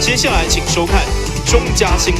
接下來請收看中嘉新聞。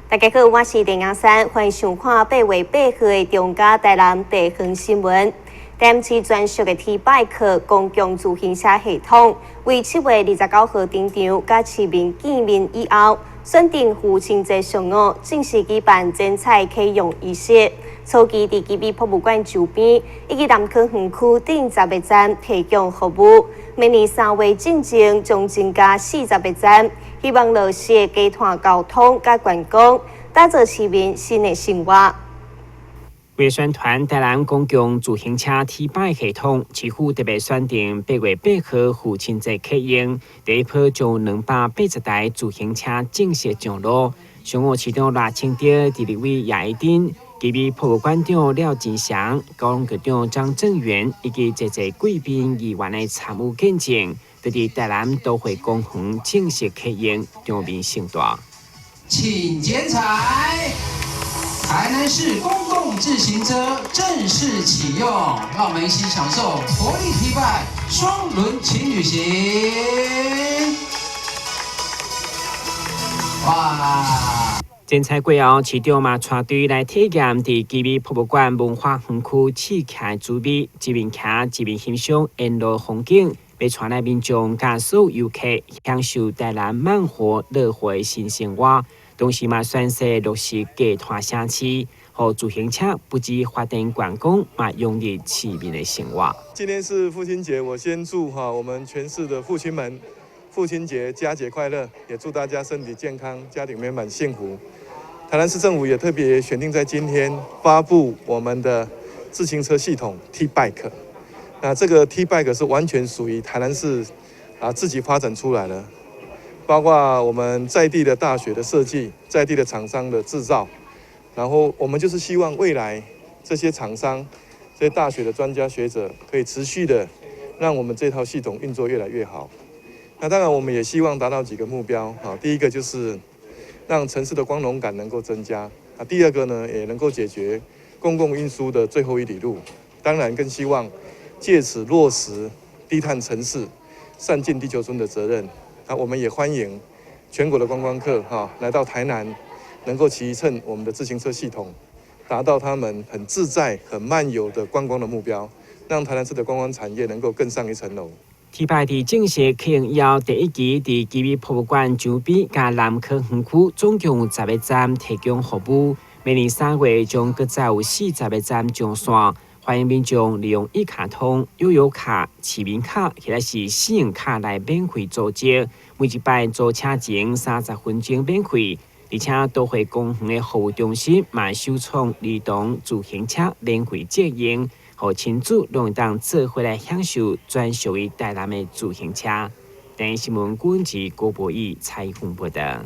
大家好，我是林雅珊，歡迎收看8月8號的中嘉台南地方新聞。台南市專屬的 T Bike 公共自行車系統，為7月29號登場，佮市民見面以後，選定父親節上午正式舉辦剪彩啟用儀式。初期佇旗美博物館周邊以及南崁園區頂10個站提供服務，明年3月進前將增加40個站，希望落實低碳交通佮觀光，打造市民新的生活。為宣傳台南公共自行車 T Bike 系統，市府特別選定8月8號父親節啟用，第一波將280台自行車正式上路。上午市長賴清德、立委葉宜津、旗美博物館長廖金祥、交通局長張正源以及濟濟貴賓議員的參與見證，佇佇台南都會公園正式啟用，場面盛大。請剪彩。台南市公共自行車正式啟用，讓我們一起享受活力 T Bike 雙輪輕旅行。哇！剪彩過後，市長嘛帶隊來體驗佇旗美博物館文化園區試騎滋味，一面騎一面欣賞沿路風景，欲帶來民眾佮所有遊客享受台南慢活樂活的新生活。同時嘛，宣誓落實低碳城市，予自行車不止發展觀光，嘛融入市民的生活。今天是父親節，我先祝哈我們全市的父親們父親節佳節快樂，也祝大家身體健康，家庭美滿幸福。台南市政府也特別選定在今天發布我們的自行車系統 T Bike。那這個 T Bike 是完全屬於台南市自己發展出來的。包括我們在地的大學的設計，在地的廠商的製造，然後我們就是希望未來這些廠商、這些大學的專家學者可以持續的讓我們這套系統運作越來越好。那當然，我們也希望達到幾個目標，第一個就是讓城市的光榮感能夠增加，第二個呢，也能夠解決公共運輸的最後一里路。當然，更希望借此落實低碳城市、善盡地球村的責任。那我們也歡迎全國的觀光客哈來到台南，能夠騎乘我們的自行車系統，達到他們很自在、很漫遊的觀光的目標，讓台南市的觀光產業能夠更上一層樓。 T Bike 佇正式啟用以後，第一期佇旗美博物館周邊佮南崁園區總共有10個站提供服務，明年3月將閣再有40個站上線。歡迎民眾利用一卡通、悠遊卡、市民卡或者是信用卡來免費租借，每一擺租車前30分鐘免費。而且都會公園的服務中心嘛首創兒童自行車免費借用，予親子攏會當做伙來享受專屬於台南的自行車。電視新聞郭文吉、郭博義採訪報導。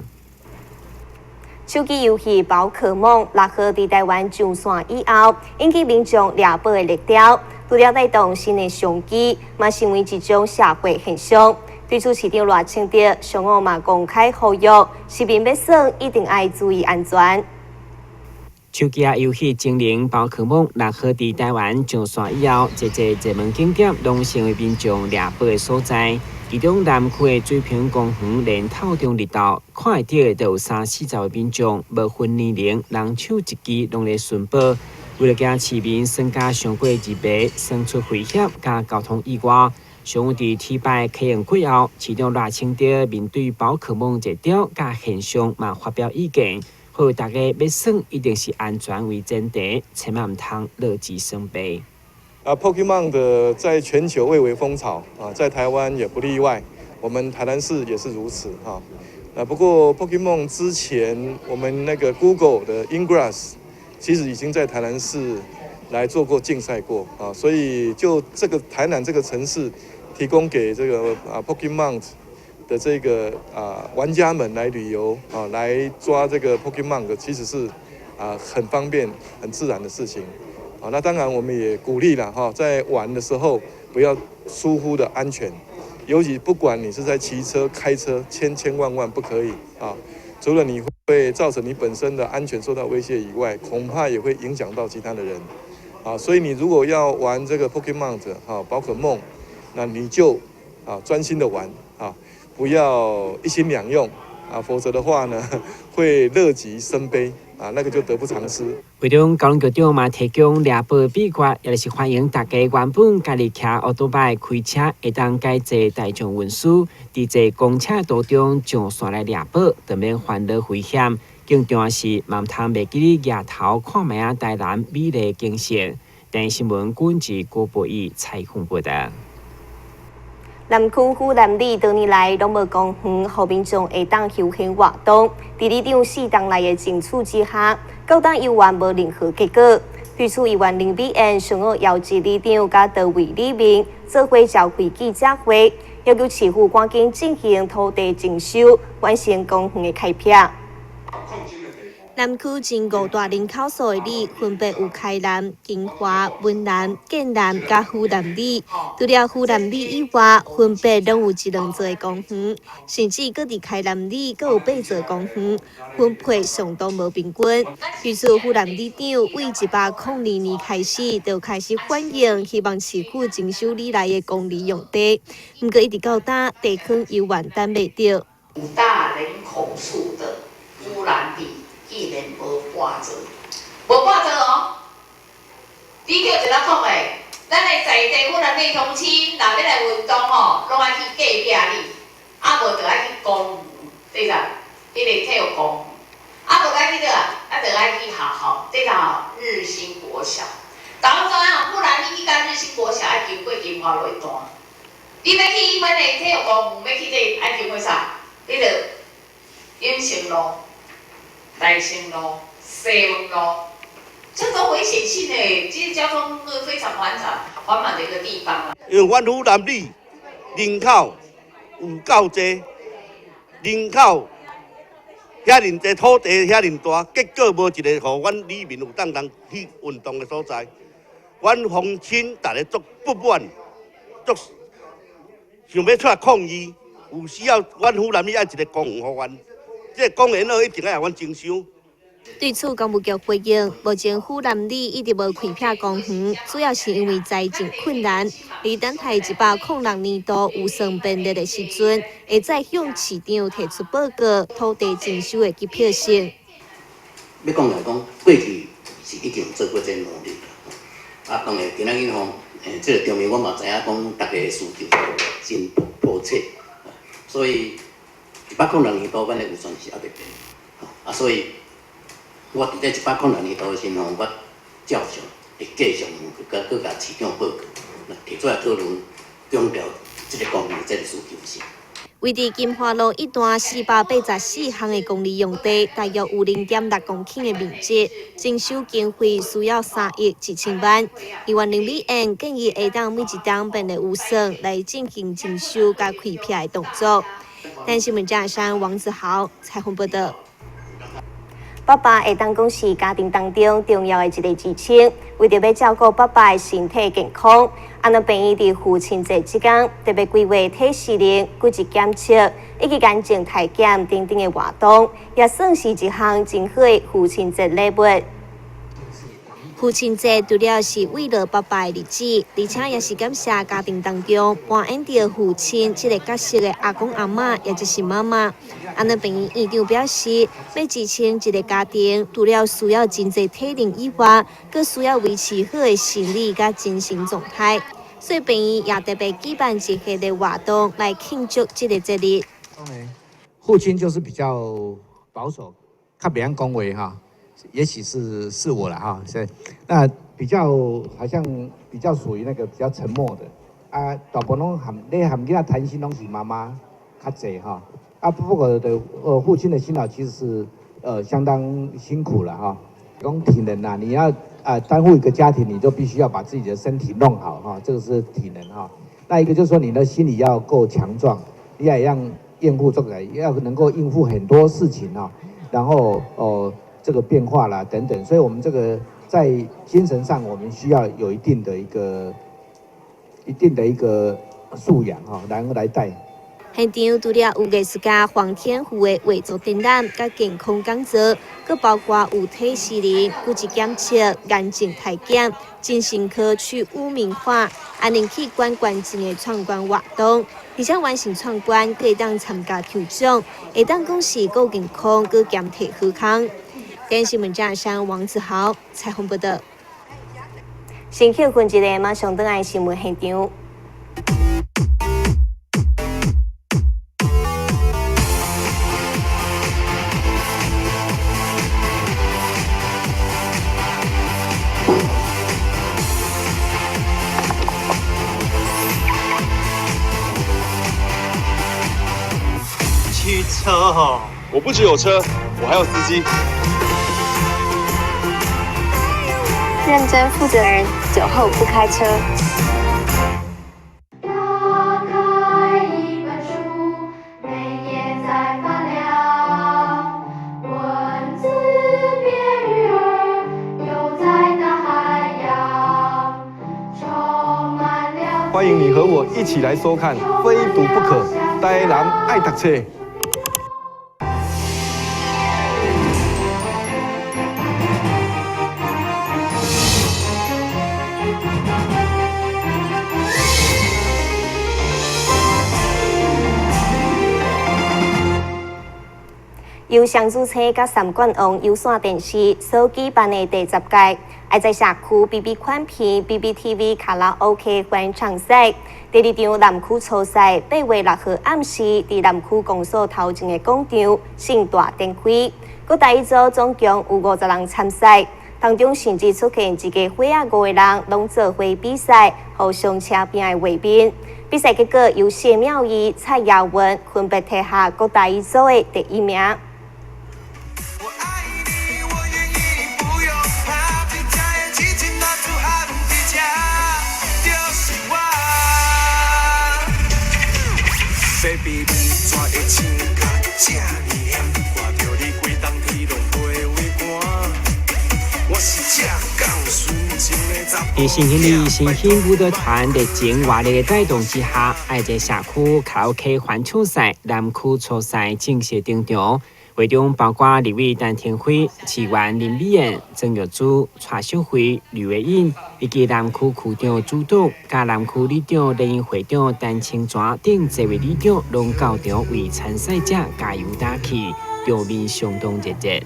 手機遊戲寶可夢6號佇台灣上線以後，引起民眾獵寶的熱潮。除了帶動新的商機，嘛成為一種社會現象。對此，市長賴清德上午嘛公開呼籲，市民欲耍一定愛注意安全。手機仔遊戲精靈寶可夢6號佇台灣上線以後，濟濟熱門景點攏成為民眾獵寶的所在。其中南區的水平公園連透中綠道，看會著的就有三四十位民眾，無分年齡，人手一機攏咧尋寶。為了驚市民耍甲傷過入迷，耍出危險佮交通意外，上午佇 T Bike 啟用過後，市長賴清德面對寶可夢熱潮佮現象嘛發表意見，呼籲大家欲耍一定是安全為前提，千萬毋通樂極生悲。啊，Pokemon 的在全球蔚為風潮啊，在台灣也不例外，我們台南市也是如此哈。啊，不過 Pokemon 之前，我們那個 Google 的 Ingress 其實已經在台南市來做過競賽過啊，所以就這個台南這個城市提供給這個Pokemon 的這個玩家們來旅遊啊，來抓這個 Pokemon 其實是很方便、很自然的事情。啊，那當然我們也鼓勵了哈，在玩的時候不要疏忽的安全，尤其不管你是在騎車、開車，千千萬萬不可以啊！除了你會造成你本身的安全受到威脅以外，恐怕也會影響到其他的人啊！所以你如果要玩這個 Pokemon 啊，寶可夢，那你就啊專心的玩啊，不要一心兩用啊，否則的話呢，會樂極生悲啊，那個就得不償失。會中交通局長嘛提供掠寶秘訣，也就是歡迎大家原本家己騎歐多擺開車，會當改坐大眾運輸，佇坐公車途中上線來掠寶，就免煩惱危險。更重要是，嘛毋通袂記得蜈頭看覓仔台南美麗景色。電視新聞軍事郭博義採訪報道。南區虎南里多年來攏無公園，予民眾會當休閒活動。佇里長四冬來的爭取之下，到今猶原無任何結果。對此，議員林美燕上午邀集里長佮多位里民做伙召開記者會，要求市府趕緊進行土地徵收，完成公園的開闢。南區前五大人口數的里，分別有開南、金華、文南、建南佮虎南里。除了虎南里以外，分別攏有一兩座的公園，甚至閣佇開南里閣有八座公園，分配相當無平均。對此，虎南里長為102年開始就開始反映，希望市府徵收里內的公里用地，毋過一直到今地方猶原等袂著。五大人口數的虎南里。竟然無半座，無半座哦！你叫一个講的，咱的在地虎南里鄉親，若欲來運動吼，攏愛去隔壁里，啊無就愛去公園，對啦，彼个體育公園，啊無愛去佗啊，啊就愛去學校，對啦，日新國小。大家知影，虎南里去到日新國小愛經過金華路一段，你欲去阮的體育公園，欲去這愛經過啥？彼个永盛路。大興路、西門路，這都危險性的，這交通非常繁雜、繁忙的一個地方。因為阮虎南里人口有夠濟，人口遐爾濟，土地遐爾大，結果無一個予阮里民有當通去運動的所在。阮鄉親逐个足不滿，足想欲出來抗議，有需要阮虎南里愛一個公園予阮。這個公園一定愛予阮徵收。對此，工務局回應，目前虎南里一直無開闢公園，主要是因為財政困難。而等待106年度預算編列的時陣，會再向市長提出報告，土地徵收的急迫性。欲講來講，過去是已經做過這努力啦。啊，當然今仔日吼，這個場面我嘛知影講，大家的需求真迫切，所以106年度，阮的預算是猶未編，啊，所以我佇這106年度的時候，我照常會繼續閣閣共市長報告，提出來討論，強調這個公園這個需求性。位佇金華路一段484項的公里用地，大約有0.6公頃的面積，徵收經費需要3億1千萬。議員林美燕建議，會當每一冬編列預算來進行徵收佮開闢的動作。台視新聞張山王子豪採訪報道。爸爸會當講是家庭當中重要的一個支撐，為著欲照顧爸爸的身體健康，按呢病院佇父親節這工特別規劃體適能、骨質檢測以及眼鏡體檢等等的活動，也算是一項真好的父親節禮物。父親節除了是慰勞爸爸的日子，而且也是感謝家庭當中扮演著父親這個角色的阿公阿嬤，也就是媽媽。按呢病院院長表示，欲支撐一個家庭，除了需要真濟體能以外，閣需要維持好的心理佮精神狀態。所以病院也特別舉辦一系列活動來慶祝這個節日。父親就是比較保守，較袂曉講話哈。也許是我了哈，是那比較好像比較屬於那個比較沉默的啊，大部分攏含咧含囡仔談心攏是媽媽較濟哈啊，不過的父親的辛勞其實是相當辛苦了哈。講體能呐，你要啊擔負一個家庭，你就必須要把自己的身體弄好哈，這個是體能哈。那一個就是說你的心理要夠強壯，你也要應付這個，要能夠應付很多事情啊，然後哦。這個變化啦，等等，所以我們這個在精神上，我們需要有一定的一個素養吼，來來帶。現場除了有藝術家黃天富的畫作展覽、佮健康講座，閣包括有體適能、骨質檢測、眼鏡體檢、精神科去污名化、安寧器官捐贈的創觀活動，而且完成創觀，閣會當參加抽獎，會當講是閣健康閣兼體好康。電視新聞記者王子豪採訪報導。先休睏一下，馬上轉來新聞現場。汽車哦，我不只有車，我還有司機。認真負責人，酒後不開車。打開一本書，每頁在發亮，文字變魚兒，游在大海洋，充滿了。歡迎你和我一起來收看《非讀不可》，台南愛讀冊。由雙子星佮三冠王有線電視所舉辦的第十屆愛在社區 BB 寬頻 BBTV 卡拉 OK 歡唱賽，第二場南區初賽8月6號暗時，佇南區公所頭前的廣場盛大展開。閣第一組總共有50人參賽，當中甚至出現一家伙仔5個人攏做伙比賽，互相車拼的畫面。比賽結果由謝妙儀、蔡雅文分別提下國台語組的第一名。 Baby，你怎會穿甲這呢險？看著你規冬天攏袂畏寒。我是正港純情的查伫新興里新興舞蹈團熱情活力的帶動之下，愛在社區卡拉 OK 歡唱賽南區初賽正式登場。會中包括立委陳亭妃、市議員林美燕、曾玉珠、蔡淑慧、呂慧穎，以及南區區長朱董、佮南區里長聯誼會長陳清泉等這位里長，攏到場為參賽者加油打氣，場面相當熱烈。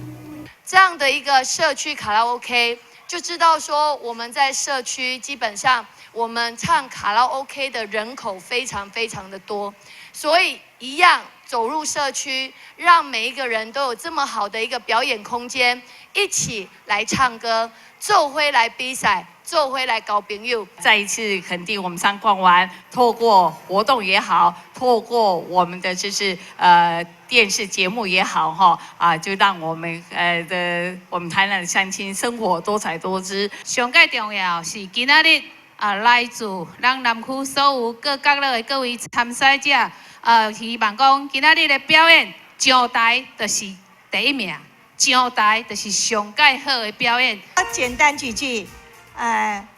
這樣的一個社區卡拉 OK，就知道說我們在社區基本上我們唱卡拉 OK 的人口非常非常的多，所以一樣。走入社區，讓每一個人都有這麼好的一個表演空間，一起來唱歌，做伙來比賽，做伙來交朋友。再一次肯定我們三冠王，透過活動也好，透過我們的就是電視節目也好，哈啊，就讓我們的我們台南的鄉親生活多彩多姿。上蓋重要是今仔日啊，來自咱南區所有各角落的各位參賽者。希望講今仔日的表演上台就是第一名，上台就是上蓋好的表演。簡單幾句，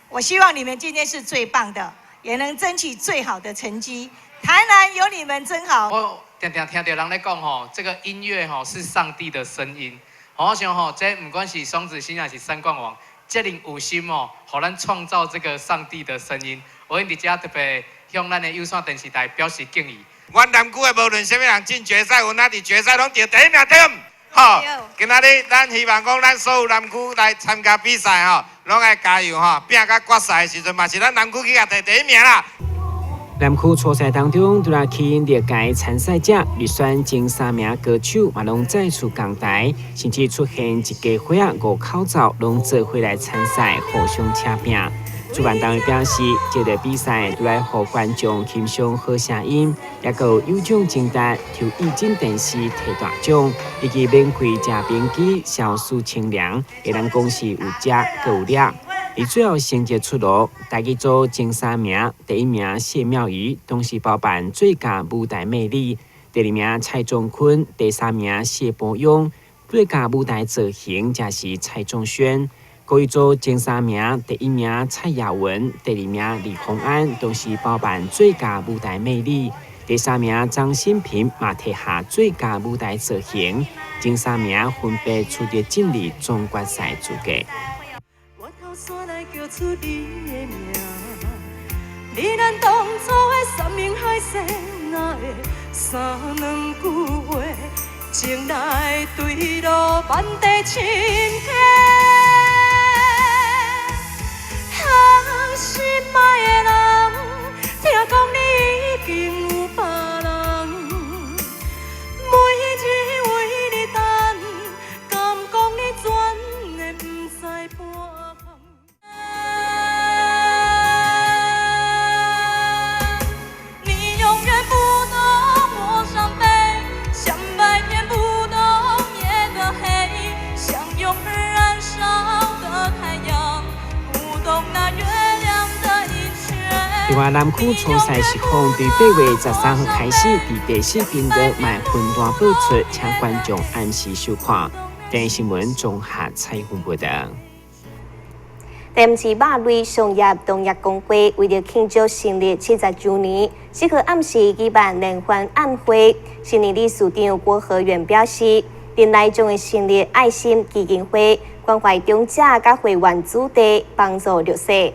我希望你們今天是最棒的，也能爭取最好的成績。台南有你們真好。我常常聽著人咧講吼，這個音樂吼是上帝的聲音。我想吼，這毋管是雙子星還是三冠王，這麼有心哦，予咱創造這個上帝的聲音。我佇遮特別向咱的有線電視台表示敬意。阮南區的無論啥物人進決賽，阮仔佇決賽攏得第一名對毋？吼，今仔日咱希望講，咱所有南區來參加比賽吼，攏愛加油吼，拼到決賽的時陣嘛是咱南區去共摕第一名啦。南區初賽當中，除了吸引歷屆參賽者入選前三名歌手，嘛攏再次共台，甚至出現一家伙仔5口罩攏做伙來參賽，互相車拼。主辦單位表示，這個比賽除來予觀眾欣賞好聲音，也閣有獎徵答、抽液晶電視摕大獎，以及免費食冰機、消暑清涼，會當講是有食閣有掠。而最後成績出爐，台語組前三名，第一名謝妙儀，同時包辦最佳舞台魅力；第二名蔡仲坤，第三名謝博勇，最佳舞台造型則是蔡仲軒。国语组前三名，第一名蔡雅文，第二名李宏安，同时包办最佳舞台魅力。第三名张新平嘛提下最佳舞台造型。前三名分别取得进入总决赛资格。你咱当初的山盟海誓，哪会三两句话，情来坠落万地深沟。心爱的人，听讲你已经有别人，每日为你等，敢讲你全会不知半项。你永远不懂我伤悲，像白天不懂夜的黑，像永远燃烧的太阳，不懂那月亮的一圈。另外，南區初賽實況對8月13號開始，佇第四頻道嘛分段播出，請觀眾按時收看。電視新聞綜合採訪報導。台南市肉類商業同業公會為著慶祝成立70週年，4號暗時舉辦聯歡晚會。新任理事長郭和元表示，年內將會成立愛心基金會，關懷長者佮會員子弟，幫助弱勢。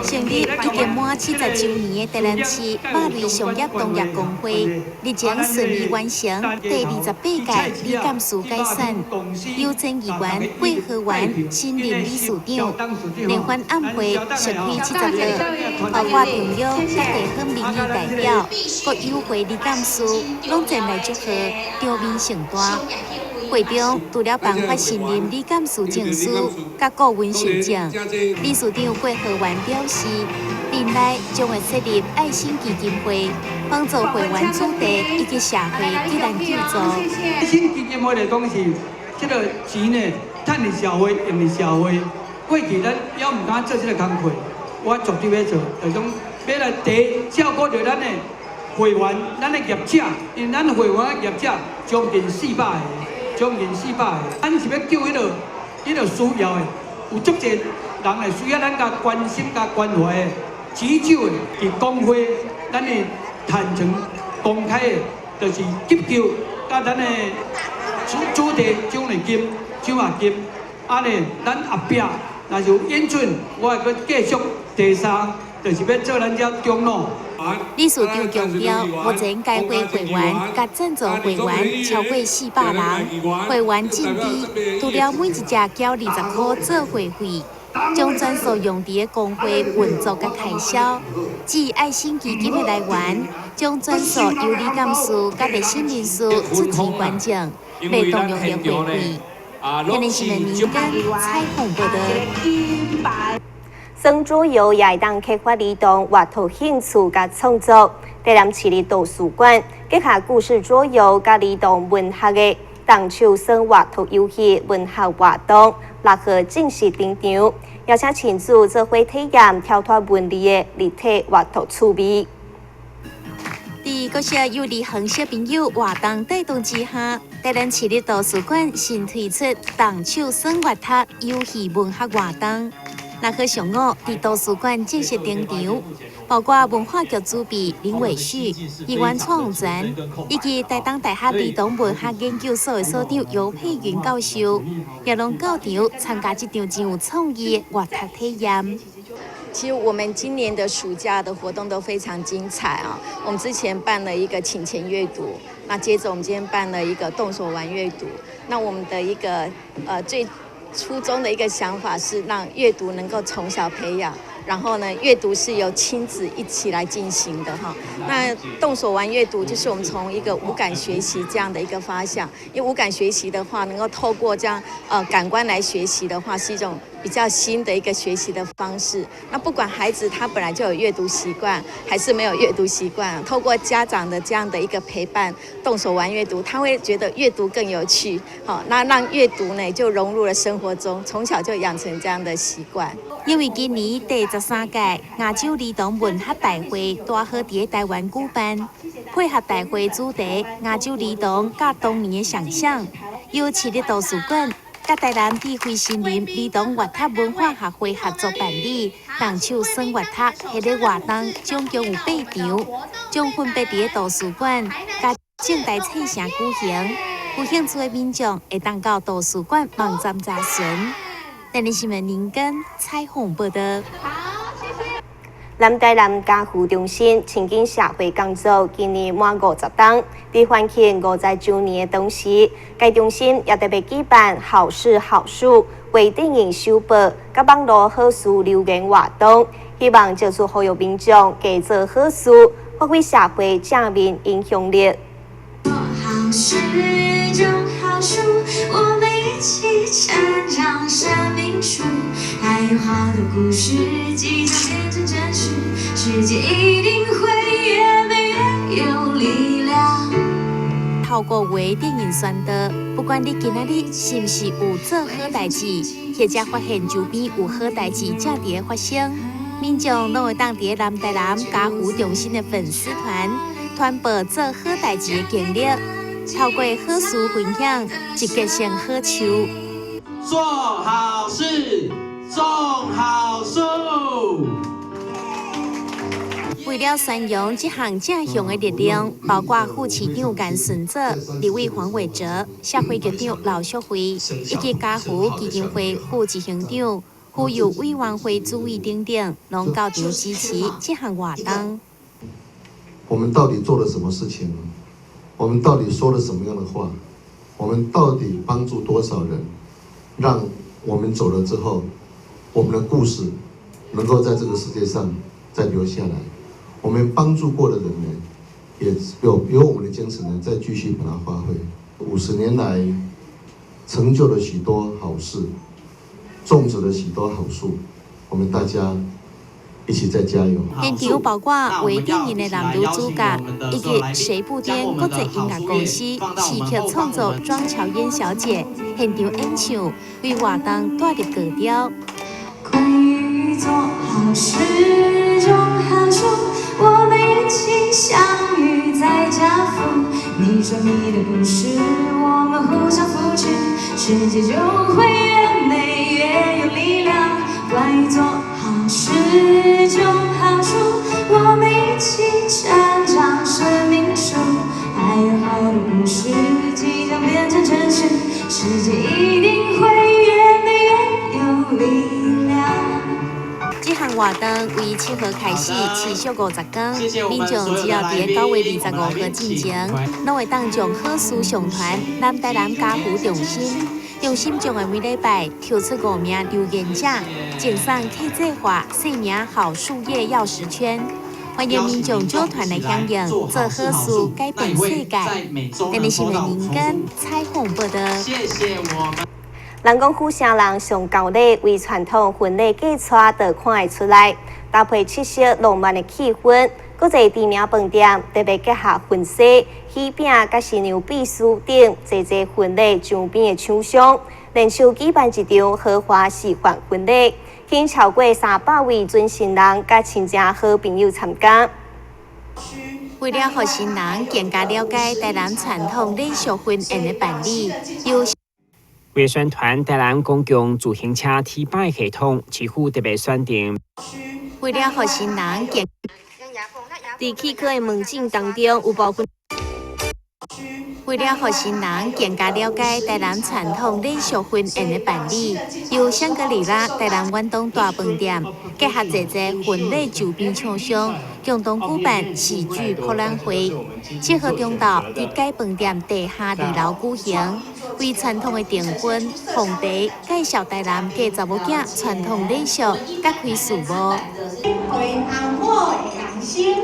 成立已經滿70週年的台南市肉類商業同業公會，日前順利完成第28屆理監事改選，由前議員郭和元新任理事長。聯歡晚會召開70號，包括中央佮地方民意代表、各友會理監事，攏前來祝賀，場面盛大。會中除了頒發新任理監事證書、佮顧問授獎，理事長郭和元表示，年內將會設立愛心基金會，幫助會員子弟以及社會急難救助。愛心基金會來講是這个錢呢，趁佇社會，用佇社會。過去咱猶毋敢做這个工課，我絕對欲做，就是講欲來第照顧著咱的會員、咱的業者，因為咱會員的業者將近400个。將近400个，咱是欲救彼个需要的，有足濟人會需要咱共關心、共關懷的，至少的佇公會，咱的坦誠公開的，就是急救，佮咱的主題獎勵金、獎學金，啊呢，咱後壁若是有允准，我會閣繼續第三，就是欲做咱遮長老。理事長強調，目前該會會員佮贊助會員超過400人，會員淨資除了每一隻繳20箍做會費，將全數用佇个公會運作佮開銷。至於愛心基金的來源，將全數由理監事佮熱心人士出錢捐贈，袂動用著會費。天電視的民間採訪報導。耍桌遊也會當啟發兒童閱讀興趣佮創作。台南市立圖書館結合故事桌遊佮兒童文學的動手耍閱讀遊戲文學活動，6號正式登場，邀請親子做伙體驗跳脫文字的立體閱讀趣味。佇國小幼兒園小朋友活動帶動之下，台南市立圖書館新推出動手耍閱讀遊戲文學活動。6號上午，佇圖書館正式登場，包括文化局主筆林偉旭、議員蔡宏全，以及台東大學兒童文學研究所的所長游佩雲教授，也攏到場參加這場真有創意的閱讀體驗。其實我們今年的暑假的活動都非常精彩啊！我們之前辦了一個請前閱讀，那接着我們今天辦了一個動手玩閱讀。那我們的一個最初衷的一個想法是讓閱讀能夠從小培養，然後呢，閱讀是由親子一起來進行的哈。那動手玩閱讀就是我們從一個五感學習這樣的一個發想，因為五感學習的話，能夠透過這樣感官來學習的話，是一種比較新的一個學習的方式。那不管孩子他本來就有閱讀習慣，還是沒有閱讀習慣，透過家長的這樣的一個陪伴，動手玩閱讀，他會覺得閱讀更有趣。好，那讓閱讀呢就融入了生活中，從小就養成這樣的習慣。因為今年第13屆亞洲兒童文學大會拄好佇台灣舉辦，配合大會主題亞洲兒童佮童年的想象，由市立圖書館佮台南智慧森林儿童越读文化協會合作辦理，動手耍越讀彼个活動，總共有八場，將分別佇圖書館、佮正大翠城舉行。有興趣的民眾會當到圖書館網站查詢。電視新聞林根採訪報道。南台南家扶中心親近社會工作今年滿50冬，佇歡慶50週年的同時，該中心也特別舉辦好事好樹微電影首播，佮網路好事留言活動，希望藉此呼籲民眾加做好事，發揮社會正面影響力。好事種好樹，我們一起成長生命樹，還有好多故事即將變成真實，世界一定會越美越有力量。透過微電影宣導，不管你今仔日是毋是有做好代誌，或者發現周邊有好代誌正佇發生，民眾攏會當佇南台南家扶中心的粉絲團傳播做好代誌的經歷，透過好事分享，集結成好樹。做好事，種好樹。為了宣揚這項正向的力量，包括副市長顏順祖、立委黃偉哲、社會局長劉淑慧以及家扶基金會副執行長、婦幼委員會主委等等，攏到場支持這項活動。我們到底做了什麼事情？我們到底說了什麼樣的話？我們到底幫助多少人？讓我們走了之後，我們的故事能夠在這個世界上再留下來。我們幫助過的人呢，也有我們的精神呢，再繼續把它發揮。50年來，成就了許多好事，種植了許多好樹，我們大家一起再加油。現場包括微電影的男女主角，以及誰不顛國際音樂公司詞曲創作莊喬嫣小姐現場演唱，為活動帶入高潮。關於做好事，種好樹，我們一起相遇在家扶。你說你的故事，我們互相扶持，世界就會越美越有力量。關於做好事，種好樹，我們一起成長生命樹，還有好多故事即將變成真實，世界一定會越美越有力量。這項活動為7號開始，持續50天，民眾只要佇9月25號進前，攏會當將好事上傳南台南家扶中心。中心將會每禮拜抽出五名留言者，贈送客製化姓名好樹葉鑰匙圈。歡迎民眾組團來響應，做好事改變世界。電視新聞林根採訪報道。謝謝我們。人講府城人上厚禮，為傳統婚禮嫁娶就看會出來，搭配七夕浪漫的氣氛，閣濟知名飯店特別結合婚紗、喜餅、佮新娘秘書等，濟濟婚禮周邊的廠商，聯手舉辦一場豪華示範婚禮，吸引超過300位準新人佮親情好朋友參加。為了予新人更加了解台南傳統禮俗婚宴的辦理，由為宣傳台南公共自行車 T 擺系統，市府特別選定。為了予新人更佇齒科的門診當中，有部分。為了予新人更加了解台南傳統禮俗婚宴的辦理，由香格里拉台南遠東大飯店結合濟濟婚禮周邊廠商，共同舉辦喜劇博覽會。7號中晝佇該飯店地下二樓舉行，為傳統的訂婚、紅茶介紹台南嫁查某囝傳統禮俗，佮開序幕。回翁某的同心，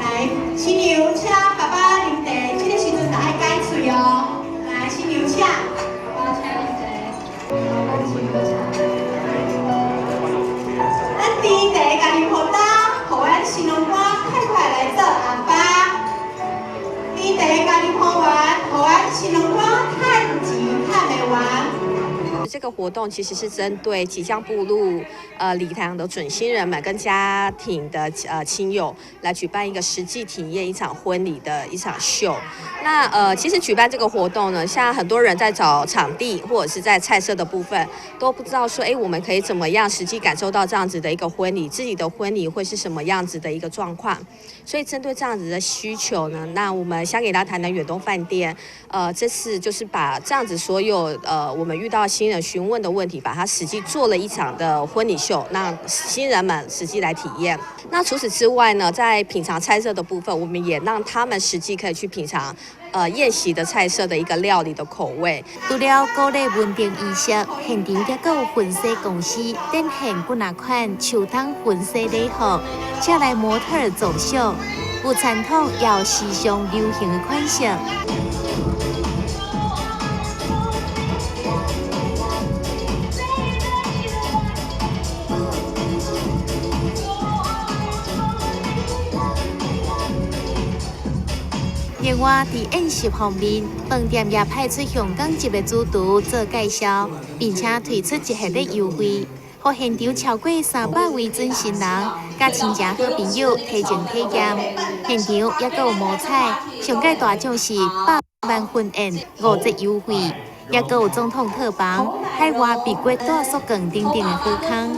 來，新娘請爸爸啉茶，這個時陣就愛解喙哦。來，新娘請，爸爸請啉茶。咱甜茶佮啉予焦，予阮新郎官快快來做紅包。甜茶佮啉予完，予阮新郎官趁錢趁袂完。這個活動其實是針對即將步入禮堂的準新人們跟家庭的親友來舉辦一個實際體驗一場婚禮的一場秀。那其實舉辦這個活動呢，像很多人在找場地或者是在菜色的部分，都不知道說，我們可以怎麼樣實際感受到這樣子的一個婚禮，自己的婚禮會是什麼樣子的一個狀況。所以針對這樣子的需求呢，那我們香格里拉台南遠東飯店，這次就是把這樣子所有我們遇到新人詢問的問題，把它實際做了一場的婚禮秀，讓新人們實際來體驗。那除此之外呢，在品嘗菜色的部分，我們也讓他們實際可以去品嘗宴席的菜色的一個料理的口味。除了鼓勵文定儀式，現場也閣有婚紗公司展現幾若款秋冬婚紗禮服，請來模特兒走秀，有傳統也有時尚流行的款式。另外，佇宴席方面，飯店也派出香港籍的主廚做介紹，並且推出一系列優惠，予現場超過300位準新人佮親情好朋友提前體驗。現場猶閣有摸彩，上蓋大獎是百萬婚宴5折優惠，猶閣有總統套房、海外美國大叔館等等的好康。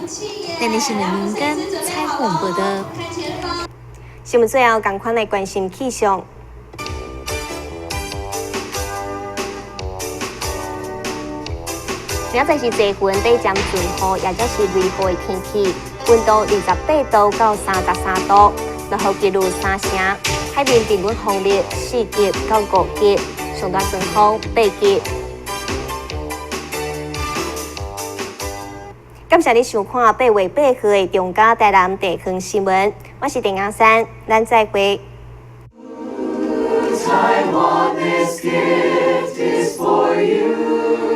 電視新聞林根彩虹報道。新聞最後，仝款來關心氣象。明仔載是濟雲底漸陣雨，也就是雷雨的天氣，溫度28度到33度，落雨幾率3成。海面平均風力4級到5級，上大陣風8級。感謝你收看8月8號的中嘉台南地方新聞，我是鄭阿珊，咱再會。 Taiwan, this gift is for you.